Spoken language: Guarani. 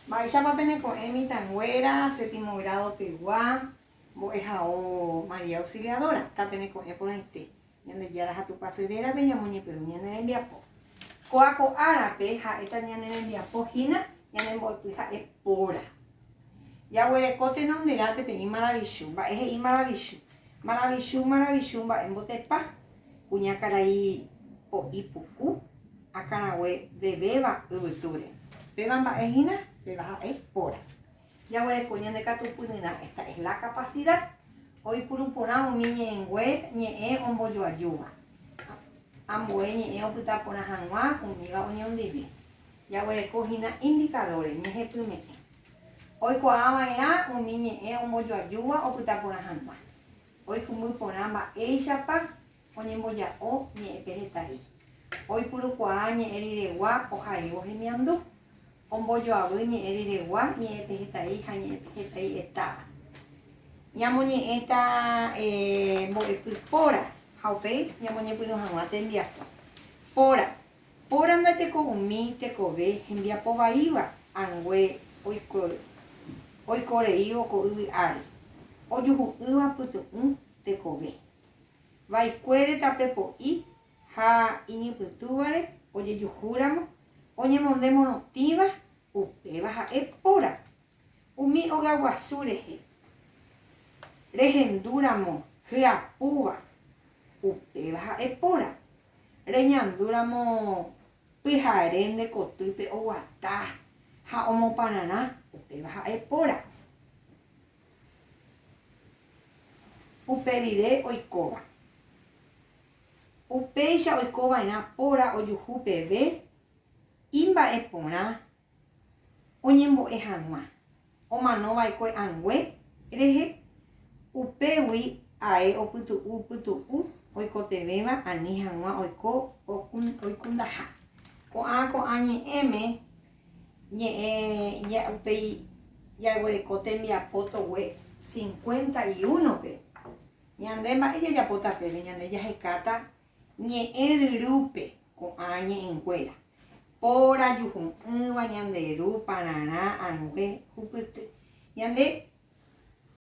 Mba'éichapa peneko'ẽ mitãnguéra séptimo grado pegua mbo'ehao María Auxiliadora, tapeneko'ẽ porãite. Ñandejára ha Tupãsy rérape ñamoñepyrũ ñane rembiapo. Kóa ko árape ha'éta ñane rembiapo hína ñane mbo'epy ha'e póra. Jaguereko tenonderã peteĩ maravichu. Mba'e he'i maravichu? Maravichu, maravichu mba'e mbotepa, kuñakarai po'i puku, akãrague vevéva yvytúre. Péva mba'e hína? Péva ha'e póra. Jaguereko ñande katupyryrã, esta es la capacidad, oipuru porã umi ñe'ẽngue ñe'ẽ ombojoajúva. Ambue ñe'ẽ opyta porã hag̃ua umíva oñondive. Jaguereko hína indicadores, ñehepyme'ẽ. Oikuaa va'erã umi ñe'ẽ ombojoajúva opyta porã hag̃ua. Oikũmby porã mba'éichapa oñemboja'o ñe'ẽpehetai. Oipurukuaa ñe'ẽ riregua ohaívo hemiandu. Ombojoavy ñe'ẽ riregua ñe'ẽpehetai ha ñe'ẽpehetai etáva. Ñamoñe'ẽta mbo'epy póra ha upéi ñamoñepyrũ hag̃ua tembiapo. Póra. Póra ndajeko umi tekove hembiapo vaíva angue oikoreívo ko yvy ári, ojuhu'ỹva pytu'ũ tekove. Vaikuére tape po'i ha iñypytũvare ojejuhúramo oñemonde morotĩva, upéva ha'e póra. Umi ogaguasu rehe rehendúramo hyapúva, upéva ha'e póra. Reñandúramo pyhare nde kotýpe oguata ha omopararã, upéva ha'e póra. Upe rire oikóva. Upéicha oikova'erã póra ojuhu peve imba'eporã oñembo'e hag̃ua omanova'ekue ãngue rehe, upégui ae opytu'u pytu'u oikotevẽva ani hag̃ua oiko oikundaha. Ko'ã ko'ã ñe'ẽme ñe'ẽ upéi jaguereko tembiapo togue 51-pe. Ñande mba'e jajapóta péve, ñande jahekáta ñe'ẽ ryrúpe ko'ã ñe'ẽnguéra. Póra juhu'ỹva ñande ru pararã angue hupyty. Ñande.